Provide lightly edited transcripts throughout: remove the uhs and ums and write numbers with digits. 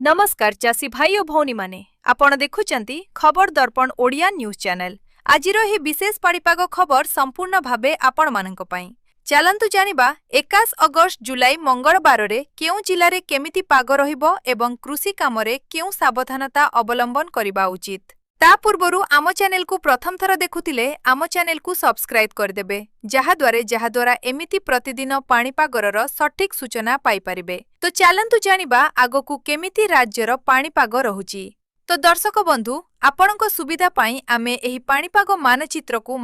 ନମସ୍କାର ଚାଷୀ ଭାଇ ଓ ଭଉଣୀମାନେ, ଆପଣ ଦେଖୁଛନ୍ତି ଖବର ଦର୍ପଣ ଓଡ଼ିଆ ନ୍ୟୁଜ୍ ଚ୍ୟାନେଲ। ଆଜିର ଏହି ବିଶେଷ ପାଣିପାଗ ଖବର ସମ୍ପୂର୍ଣ୍ଣ ଭାବେ ଆପଣମାନଙ୍କ ପାଇଁ। ଚାଲନ୍ତୁ ଜାଣିବା 21 ଅଗଷ୍ଟ ଜୁଲାଇ ମଙ୍ଗଳବାରରେ କେଉଁ ଜିଲ୍ଲାରେ କେମିତି ପାଗ ରହିବ ଏବଂ କୃଷି କାମରେ କେଉଁ ସାବଧାନତା ଅବଲମ୍ବନ କରିବା ଉଚିତ। ତା ପୂର୍ବରୁ ଆମ ଚ୍ୟାନେଲକୁ ପ୍ରଥମ ଥର ଦେଖୁଥିଲେ ଆମ ଚ୍ୟାନେଲକୁ ସବସ୍କ୍ରାଇବ୍ କରିଦେବେ, ଯାହାଦ୍ୱାରା ଏମିତି ପ୍ରତିଦିନ ପାଣିପାଗର ସଠିକ୍ ସୂଚନା ପାଇପାରିବେ। ତ ଚାଲନ୍ତୁ ଜାଣିବା ଆଗକୁ କେମିତି ରାଜ୍ୟର ପାଣିପାଗ ରହୁଛି। ତ ଦର୍ଶକ ବନ୍ଧୁ, ଆପଣଙ୍କ ସୁବିଧା ପାଇଁ ଆମେ ଏହି ପାଣିପାଗ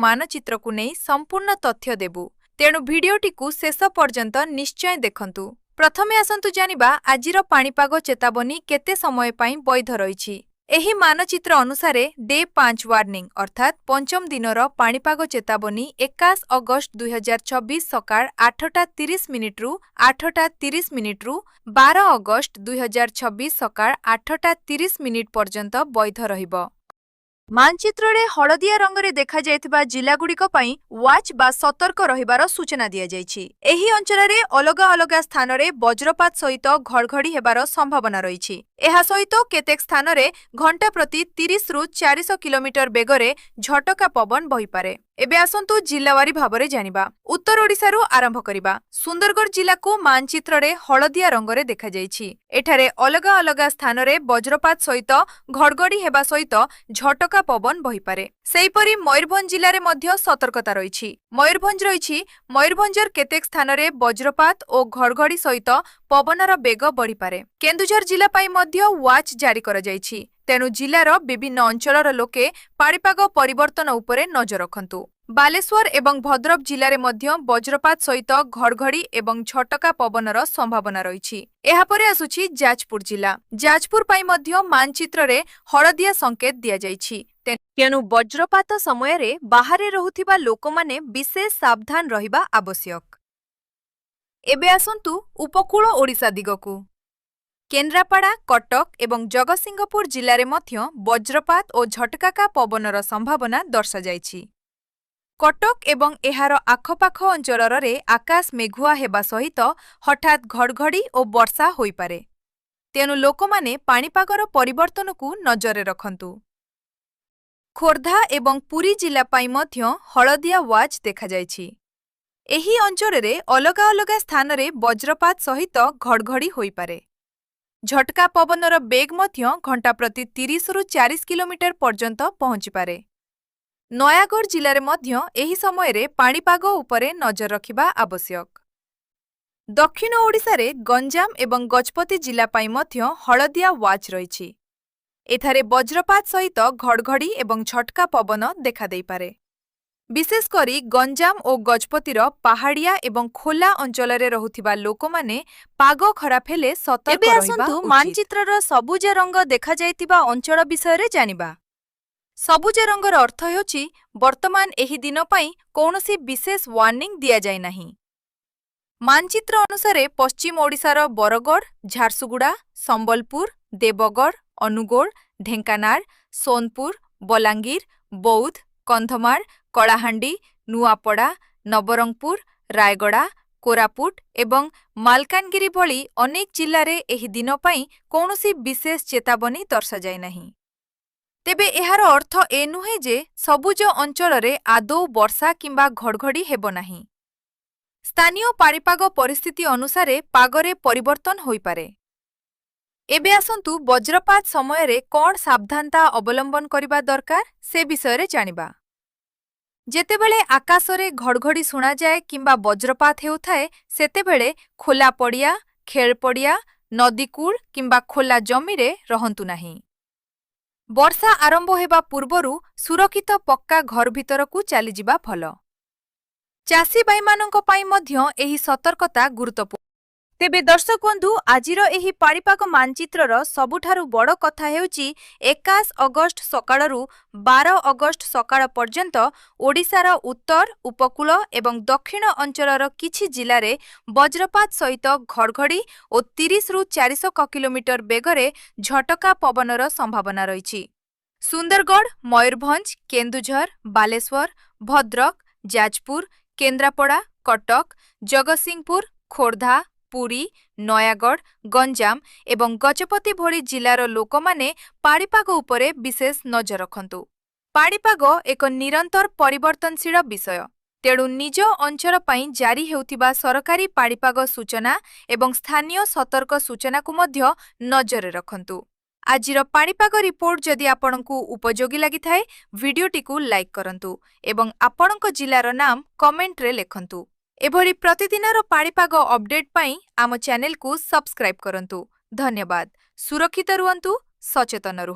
ମାନଚିତ୍ରକୁ ନେଇ ସମ୍ପୂର୍ଣ୍ଣ ତଥ୍ୟ ଦେବୁ, ତେଣୁ ଭିଡିଓଟିକୁ ଶେଷ ପର୍ଯ୍ୟନ୍ତ ନିଶ୍ଚୟ ଦେଖନ୍ତୁ। ପ୍ରଥମେ ଆସନ୍ତୁ ଜାଣିବା ଆଜିର ପାଣିପାଗ ଚେତାବନୀ କେତେ ସମୟ ପାଇଁ ବୈଧ ରହିଛି। ଏହି ମାନଚିତ୍ର ଅନୁସାରେ ଡେ 5 ୱାର୍ଣ୍ଣିଂ, ଅର୍ଥାତ୍ ପଞ୍ଚମ ଦିନର ପାଣିପାଗ ଚେତାବନୀ 21 ଅଗଷ୍ଟ 2026 ସକାଳ 8ଟା 30 ମିନିଟ୍ରୁ 12 ଅଗଷ୍ଟ 2026 ସକାଳ 8ଟା 30 ମିନିଟ୍ ପର୍ଯ୍ୟନ୍ତ ବୈଧ ରହିବ। ମାନଚିତ୍ରରେ ହଳଦିଆ ରଙ୍ଗରେ ଦେଖାଯାଇଥିବା ଜିଲ୍ଲାଗୁଡ଼ିକ ପାଇଁ ୱାଚ୍ ବା ସତର୍କ ରହିବାର ସୂଚନା ଦିଆଯାଇଛି। ଏହି ଅଞ୍ଚଳରେ ଅଲଗା ଅଲଗା ସ୍ଥାନରେ ବଜ୍ରପାତ ସହିତ ଘଡ଼ଘଡ଼ି ହେବାର ସମ୍ଭାବନା ରହିଛି। ଏହା ସହିତ କେତେକ ସ୍ଥାନରେ ଘଣ୍ଟା ପ୍ରତି 30ରୁ 400 କିଲୋମିଟର ବେଗରେ ଝଟକା ପବନ ବହିପାରେ। ଏବେ ଆସନ୍ତୁ ଜିଲ୍ଲାୱାରୀ ଭାବରେ ଜାଣିବା। ଉତ୍ତର ଓଡ଼ିଶାରୁ ଆରମ୍ଭ କରିବା। ସୁନ୍ଦରଗଡ଼ ଜିଲ୍ଲାକୁ ମାନଚିତ୍ରରେ ହଳଦିଆ ରଙ୍ଗରେ ଦେଖାଯାଇଛି। ଏଠାରେ ଅଲଗା ଅଲଗା ସ୍ଥାନରେ ବଜ୍ରପାତ ସହିତ ଘଡ଼ଘଡ଼ି ହେବା ସହିତ ଝଟକା ପବନ ବହିପାରେ। ସେହିପରି ମୟୂରଭଞ୍ଜ ଜିଲ୍ଲାରେ ମଧ୍ୟ ସତର୍କତା ରହିଛି। ମୟୂରଭଞ୍ଜର କେତେକ ସ୍ଥାନରେ ବଜ୍ରପାତ ଓ ଘଡ଼ଘଡ଼ି ସହିତ ପବନର ବେଗ ବଢ଼ିପାରେ। କେନ୍ଦୁଝର ଜିଲ୍ଲା ପାଇଁ ମଧ୍ୟ ୱାଚ୍ ଜାରି କରାଯାଇଛି। ତେଣୁ ଜିଲ୍ଲାର ବିଭିନ୍ନ ଅଞ୍ଚଳର ଲୋକେ ପାଣିପାଗ ପରିବର୍ତ୍ତନ ଉପରେ ନଜର ରଖନ୍ତୁ। ବାଲେଶ୍ୱର ଏବଂ ଭଦ୍ରକ ଜିଲ୍ଲାରେ ମଧ୍ୟ ବଜ୍ରପାତ ସହିତ ଘଡ଼ଘଡ଼ି ଏବଂ ଝଟକା ପବନର ସମ୍ଭାବନା ରହିଛି। ଏହାପରେ ଆସୁଛି ଯାଜପୁର ଜିଲ୍ଲା। ଯାଜପୁର ପାଇଁ ମଧ୍ୟ ମାନଚିତ୍ରରେ ହଳଦିଆ ସଂକେତ ଦିଆଯାଇଛି। ତେଣୁ ବଜ୍ରପାତ ସମୟରେ ବାହାରେ ରହୁଥିବା ଲୋକମାନେ ବିଶେଷ ସାବଧାନ ରହିବା ଆବଶ୍ୟକ। ଏବେ ଆସନ୍ତୁ ଉପକୂଳ ଓଡ଼ିଶା ଦିଗକୁ। କେନ୍ଦ୍ରାପଡ଼ା, କଟକ ଏବଂ ଜଗତସିଂହପୁର ଜିଲ୍ଲାରେ ମଧ୍ୟ ବଜ୍ରପାତ ଓ ଝଟକା ପବନର ସମ୍ଭାବନା ଦର୍ଶାଯାଇଛି। କଟକ ଏବଂ ଏହାର ଆଖପାଖ ଅଞ୍ଚଳରେ ଆକାଶ ମେଘୁଆ ହେବା ସହିତ ହଠାତ୍ ଘଡ଼ଘଡ଼ି ଓ ବର୍ଷା ହୋଇପାରେ। ତେଣୁ ଲୋକମାନେ ପାଣିପାଗର ପରିବର୍ତ୍ତନକୁ ନଜରରେ ରଖନ୍ତୁ। ଖୋର୍ଦ୍ଧା ଏବଂ ପୁରୀ ଜିଲ୍ଲା ପାଇଁ ମଧ୍ୟ ହଳଦିଆ ୱାଚ୍ ଦେଖାଯାଇଛି। ଏହି ଅଞ୍ଚଳରେ ଅଲଗା ଅଲଗା ସ୍ଥାନରେ ବଜ୍ରପାତ ସହିତ ଘଡ଼ଘଡ଼ି ହୋଇପାରେ। ଝଟକା ପବନର ବେଗ ମଧ୍ୟ ଘଣ୍ଟା ପ୍ରତି 30ରୁ 40 କିଲୋମିଟର ପର୍ଯ୍ୟନ୍ତ ପହଞ୍ଚିପାରେ। ନୟାଗଡ଼ ଜିଲ୍ଲାରେ ମଧ୍ୟ ଏହି ସମୟରେ ପାଣିପାଗ ଉପରେ ନଜର ରଖିବା ଆବଶ୍ୟକ। ଦକ୍ଷିଣ ଓଡ଼ିଶାରେ ଗଞ୍ଜାମ ଏବଂ ଗଜପତି ଜିଲ୍ଲା ପାଇଁ ମଧ୍ୟ ହଳଦିଆ ୱାଚ୍ ରହିଛି। ଏଠାରେ ବଜ୍ରପାତ ସହିତ ଘଡ଼ଘଡ଼ି ଏବଂ ଝଟକା ପବନ ଦେଖାଦେଇପାରେ। ବିଶେଷ କରି ଗଞ୍ଜାମ ଓ ଗଜପତିର ପାହାଡ଼ିଆ ଏବଂ ଖୋଲା ଅଞ୍ଚଳରେ ରହୁଥିବା ଲୋକମାନେ ପାଗ ଖରାପ ହେଲେ ସତର୍କ ଏବେ ରହିବା ଆସନ୍ତୁ ଉଚିତ। ମାନଚିତ୍ରର ସବୁଜ ରଙ୍ଗ ଦେଖାଯାଇଥିବା ଅଞ୍ଚଳ ବିଷୟରେ ଜାଣିବା। ସବୁଜ ରଙ୍ଗର ଅର୍ଥ ହେଉଛି ବର୍ତ୍ତମାନ ଏହି ଦିନ ପାଇଁ କୌଣସି ବିଶେଷ ୱାର୍ଣ୍ଣିଂ ଦିଆଯାଇନାହିଁ। ମାନଚିତ୍ର ଅନୁସାରେ ପଶ୍ଚିମ ଓଡ଼ିଶାର ବରଗଡ଼, ଝାରସୁଗୁଡ଼ା, ସମ୍ବଲପୁର, ଦେବଗଡ଼, ଅନୁଗୋଳ, ଢେଙ୍କାନାଳ, ସୋନପୁର, ବଲାଙ୍ଗୀର, ବୌଦ୍ଧ, କନ୍ଧମାଳ, କଳାହାଣ୍ଡି, ନୂଆପଡ଼ା, ନବରଙ୍ଗପୁର, ରାୟଗଡ଼ା, କୋରାପୁଟ ଏବଂ ମାଲକାନଗିରି ଭଳି ଅନେକ ଜିଲ୍ଲାରେ ଏହି ଦିନ ପାଇଁ କୌଣସି ବିଶେଷ ଚେତାବନୀ ଦର୍ଶାଯାଇନାହିଁ। ତେବେ ଏହାର ଅର୍ଥ ଏ ନୁହେଁ ଯେ ସବୁଜ ଅଞ୍ଚଳରେ ଆଦୌ ବର୍ଷା କିମ୍ବା ଘଡ଼ଘଡ଼ି ହେବ ନାହିଁ। ସ୍ଥାନୀୟ ପାଣିପାଗ ପରିସ୍ଥିତି ଅନୁସାରେ ପାଗରେ ପରିବର୍ତ୍ତନ ହୋଇପାରେ। ଏବେ ଆସନ୍ତୁ ବଜ୍ରପାତ ସମୟରେ କ'ଣ ସାବଧାନତା ଅବଲମ୍ବନ କରିବା ଦରକାର, ସେ ବିଷୟରେ ଜାଣିବା। ଯେତେବେଳେ ଆକାଶରେ ଘଡ଼ଘଡ଼ି ଶୁଣାଯାଏ କିମ୍ବା ବଜ୍ରପାତ ହେଉଥାଏ, ସେତେବେଳେ ଖୋଲା ପଡ଼ିଆ, ଖେଳପଡ଼ିଆ, ନଦୀକୂଳ କିମ୍ବା ଖୋଲା ଜମିରେ ରହନ୍ତୁ ନାହିଁ। ବର୍ଷା ଆରମ୍ଭ ହେବା ପୂର୍ବରୁ ସୁରକ୍ଷିତ ପକ୍କା ଘର ଭିତରକୁ ଚାଲିଯିବା ଭଲ। ଚାଷୀ ଭାଇମାନଙ୍କ ପାଇଁ ମଧ୍ୟ ଏହି ସତର୍କତା ଗୁରୁତ୍ୱପୂର୍ଣ୍ଣ। ତେବେ ଦର୍ଶକ ବନ୍ଧୁ, ଆଜିର ଏହି ପାଣିପାଗ ମାନଚିତ୍ରର ସବୁଠାରୁ ବଡ଼ କଥା ହେଉଛି, 21 ଅଗଷ୍ଟ ସକାଳରୁ 12 ଅଗଷ୍ଟ ସକାଳ ପର୍ଯ୍ୟନ୍ତ ଓଡ଼ିଶାର ଉତ୍ତର, ଉପକୂଳ ଏବଂ ଦକ୍ଷିଣ ଅଞ୍ଚଳର କିଛି ଜିଲ୍ଲାରେ ବଜ୍ରପାତ ସହିତ ଘଡ଼ଘଡ଼ି ଓ 30ରୁ 400 କିଲୋମିଟର ବେଗରେ ଝଟକା ପବନର ସମ୍ଭାବନା ରହିଛି। ସୁନ୍ଦରଗଡ଼, ମୟୂରଭଞ୍ଜ, କେନ୍ଦୁଝର, ବାଲେଶ୍ୱର, ଭଦ୍ରକ, ଯାଜପୁର, କେନ୍ଦ୍ରାପଡ଼ା, କଟକ, ଜଗତସିଂହପୁର, ଖୋର୍ଦ୍ଧା, ପୁରୀ, ନୟାଗଡ଼, ଗଞ୍ଜାମ ଏବଂ ଗଜପତି ଭଳି ଜିଲ୍ଲାର ଲୋକମାନେ ପାଣିପାଗ ଉପରେ ବିଶେଷ ନଜର ରଖନ୍ତୁ। ପାଣିପାଗ ଏକ ନିରନ୍ତର ପରିବର୍ତ୍ତନଶୀଳ ବିଷୟ। ତେଣୁ ନିଜ ଅଞ୍ଚଳ ପାଇଁ ଜାରି ହେଉଥିବା ସରକାରୀ ପାଣିପାଗ ସୂଚନା ଏବଂ ସ୍ଥାନୀୟ ସତର୍କ ସୂଚନାକୁ ମଧ୍ୟ ନଜରରେ ରଖନ୍ତୁ। ଆଜିର ପାଣିପାଗ ରିପୋର୍ଟ ଯଦି ଆପଣଙ୍କୁ ଉପଯୋଗୀ ଲାଗିଥାଏ, ଭିଡିଓଟିକୁ ଲାଇକ୍ କରନ୍ତୁ ଏବଂ ଆପଣଙ୍କ ଜିଲ୍ଲାର ନାମ କମେଣ୍ଟରେ ଲେଖନ୍ତୁ। ଏଭଳି ପ୍ରତିଦିନର ପାଣିପାଗ ଅପଡେଟ୍ ପାଇଁ ଆମ ଚ୍ୟାନେଲକୁ ସବସ୍କ୍ରାଇବ୍ କରନ୍ତୁ। ଧନ୍ୟବାଦ। ସୁରକ୍ଷିତ ରୁହନ୍ତୁ, ସଚେତନ ରୁହନ୍ତୁ।